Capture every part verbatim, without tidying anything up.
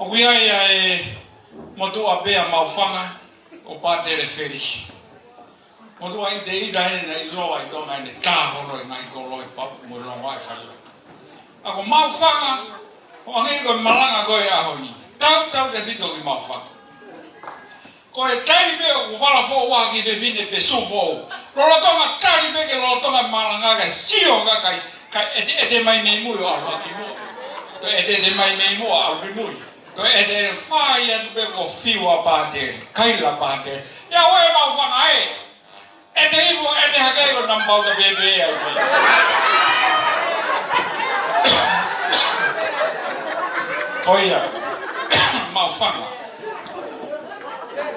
ʻOku ʻi ai ʻa e motuʻa pē ʻa Maʻufanga, ko Pātele Felisi. Motuʻa ʻi te ita ʻene ʻiloa ʻi Tonga ʻene tā holo ʻi he ngaahi kolo ʻi Papu mo Longoaʻa ʻi Falelotu. ʻA ko Maʻufanga, ʻo hangē ko e malanga ko ē ʻaho ni. Tautautefito ki Maʻufanga. Ko e taimi pē ʻoku vala foʻou ʻa e kiʻi fefine pe sū foʻou. Lolotonga tali pē ke lolotonga malanga kae sio kakai, kae ʻeteʻete mai mei mui ʻo ʻalu hake muʻa. Toe ʻeteʻete mai mei muʻa ʻalu ki mui. Toe ʻeteʻete fai atu pē ko fiu ʻa Pātele, kaila Pātele. ʻIa ʻoe Maʻufanga ē. ʻEte ifo, ʻete hake ko nambauta pēpē ai pē. Ko ia, Maʻufanga.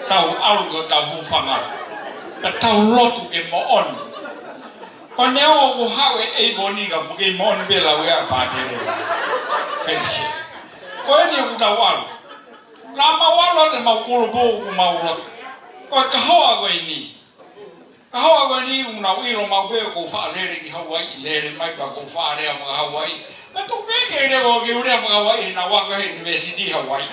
Tau ʻalu ko tau hūfanga. Ka tau lotu ke moʻoni. Ko neongo ʻoku haʻu e ʻeikoni ka ʻoku kei moʻoni pē lau ʻa Pātele Felisi. Ko eni ʻoku tau ʻalu. Naʻa mau ʻalu ʻa e mau kulupu ʻoku mau lotu. Ko e kahoa ko eni. Kahoa ko eni ʻoku nau ʻilo maʻu pē ʻoku ou faʻa lele ki Hauaiʻi, lele mai pea ʻoku ou faʻa lea faka-Hauaiʻi. Ka tuku pē ke lea ʻo ke u lea faka-Hauaiʻi he naʻa ku ako he ʻunivēsiti Hauaiʻi.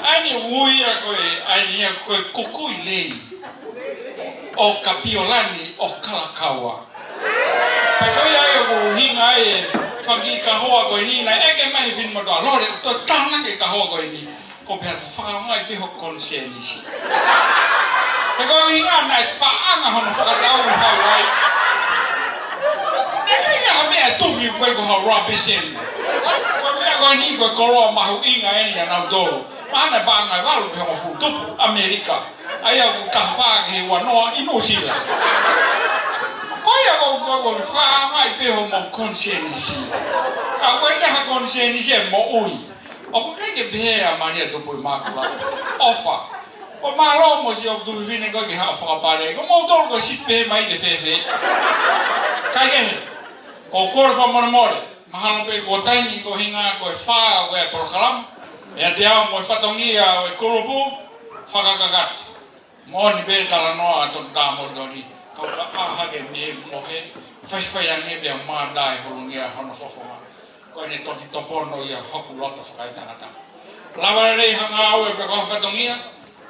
ʻA eni ʻoku ui ia ko e, ʻa eni ia ko e kukui lei ʻo Kapiolani ʻo Kalakaua. Pea ko ia ai ʻoku ʻuhinga ai e fanga kiʻi kahoa ko eni naʻe ʻeke mai he finemotuʻa lole, toe tānaki e kahoa ko eni. Ko pea te fakaonga ai pē ho konisēnisi. He ko e ʻuhinga naʻe paʻanga hono fakatau ʻi Hauaiʻi. ʻE ʻikai ha meʻa tufi ko e ko ha rubbish eni. Ko e meʻa ko eni ko e koloa mahuʻinga eni ʻa nautolu. Mahalo naʻe paʻanga ʻe valu pe hongofulu tupu ʻAmelika. ʻA ia ʻoku taha fā ki he ua noa ʻi Nuʻusila. Ko ia ko, ko, ko fakaonga ai pē homo konisēnisi. Ka ko e ʻikai ha konisēnisi ʻe moʻui. ʻOku ʻikai ke pehē ʻa Malia Tupu ʻi Mākulata. ʻOfa. Ko mālō mo siʻoku tuofefine ko ē ke haʻu fakapale. Ko moutolu ko e sipi pehē mai ke fēfē. Kaikehe. Ko u kole fakamolemole. Mahalo pē ko e taimi ko e ʻuhinga ko e fā ko e polokalama. ʻIate au mo e fatongia ʻo e kulupu fakakakato. Moʻoni pē talanoa ʻa Toketā Moulitoni, ka u ka ʻā hake mei he mohe, faifai ange pea mātā e holungia hono fofonga. Ko ʻene toki topono ia hoku loto fakaetangata. Lava lelei ha ngāue pe ko ha fatongia,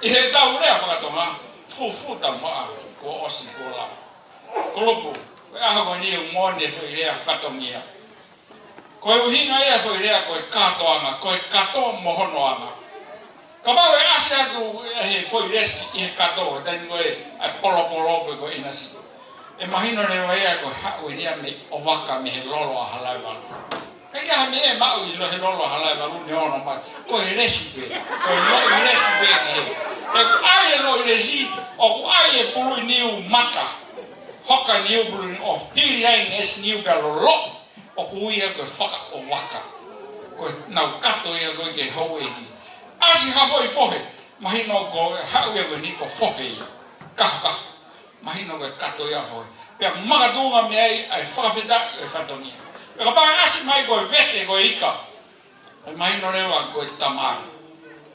ʻi heʻetau lea faka-Tonga, fufū tau maʻa, kuo ʻosi kuo lava. Kulupu, ko e ʻaho ko eni ʻoku moʻoni e foʻi lea fatongia. Ko e ʻuhinga ia e foʻi lea ko e kātoanga, ko e kato mo hono anga. Kapau ʻe ʻasi atu ʻe he foʻi lesi ʻi he kato, he taimi ko ē ʻa e polopolo pe ko e ʻinasi. ʻE mahino leva ia ko e haʻu eni ia mei ʻOvaka mei he lolo ʻa Halaevalu. ʻIkai ha meʻa ʻe maʻu ʻi he lolo ʻa Halaevalu neongo mai. Ko e lesi pē, ko e loʻi lesi pē ki he. ʻOku ʻai e loʻi lesi, ʻoku ʻai e puluʻi niu mata. Hoka niu puluʻi niu ʻo hili ai e ngesi niu pea loloʻi. ʻOku ui ia ko e fakaʻovaka. Ko e nau kato ia ko ē ke houʻeiki. ʻAsi ha foʻi fohe, mahino ko e haʻu ia ko eni ko e fohe ia. Kahokaho. Mahino ko e kato ia fohe. Pea makatuʻunga mei ai ʻa e fakafetaʻi ʻo e fatongia. Pea kapau ʻe ʻasi mai ko e vete ko e ika. ʻE mahino leva ko e tamai.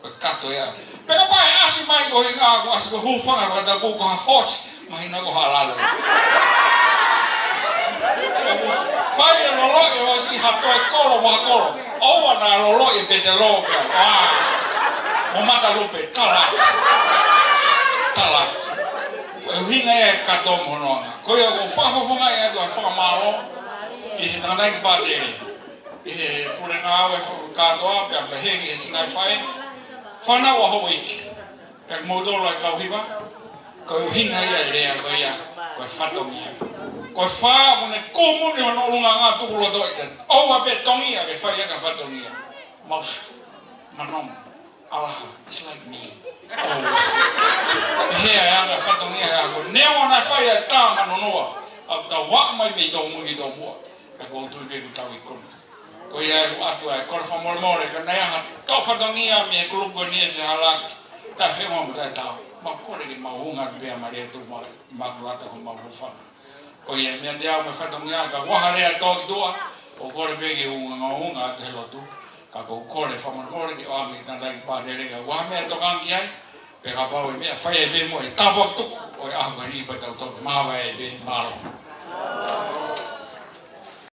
Ko e kato ia. Pea kapau ʻe ʻasi mai ko e ʻuhinga ko e ʻasi ko e hūfanga fakatapu ko ha hosi, mahino ko ha lalo. Fai e loloʻi e hosi ha toe kolo mo ha kolo. ʻOua naʻa loloʻi e petelō pea. ʻĀ. Mo mata lupe, tala. Tala. Ko e ʻuhinga ia e kato mo hono anga. Ko ia ʻoku ou fakafofongaʻi atu ʻa e fakamālō ki he tangataʻeiki Pātele. ʻI he pule ngāue fakakātoa pea pehē ki he siʻi ngaahi faʻē. Fānau ʻa houʻeiki. Pea kimoutolu ʻa e kau hiva. Ko e ʻuhinga ia e lea ko ia, ko e fatongia. Ko e fā, ʻoku ne kūmuni hono ʻulungaanga tuku loto ʻi tena. ʻOua pē Tonga ke fai ʻaki ha fatongia. Mausa. Manong. Alaha. It's like me. Oh. He ʻa e anga fatongia he ako. Neongo naʻe fai ʻa e tā manonoa. ʻA e tau ua mai mei tōmui ki tōmuʻa. Pea ʻoku ou tui pē ʻoku tau ʻi kona. Ko ia ʻoku ʻoatu ʻa e kole fakamolemole, ka naʻe ʻi ai ha toʻo fatongia mei he kulupu ko eni ʻe fehālaaki, taʻefeʻunga mo taʻetaau. Mau kole ke mau unga pea Malia Tupu ʻi Mākulata ko mau hūfanga. Ko ia meiate au mo e fatongia, ka ʻoku ʻi ai ha lea tō ki tuʻa, ʻoku ou kole pē ke u unga, unga atu he lotu, ka ʻoku ou kole fakamolemole ke ʻoange ki he tangataʻeiki Pātele ka ʻoku ʻi ai ha meʻa tokanga ki ai, pea kapau ʻe meʻa fai ai pē mo e tāpuaki tuku ʻo e ʻaho ko eni pea tau toki māvae ai pē, mālō.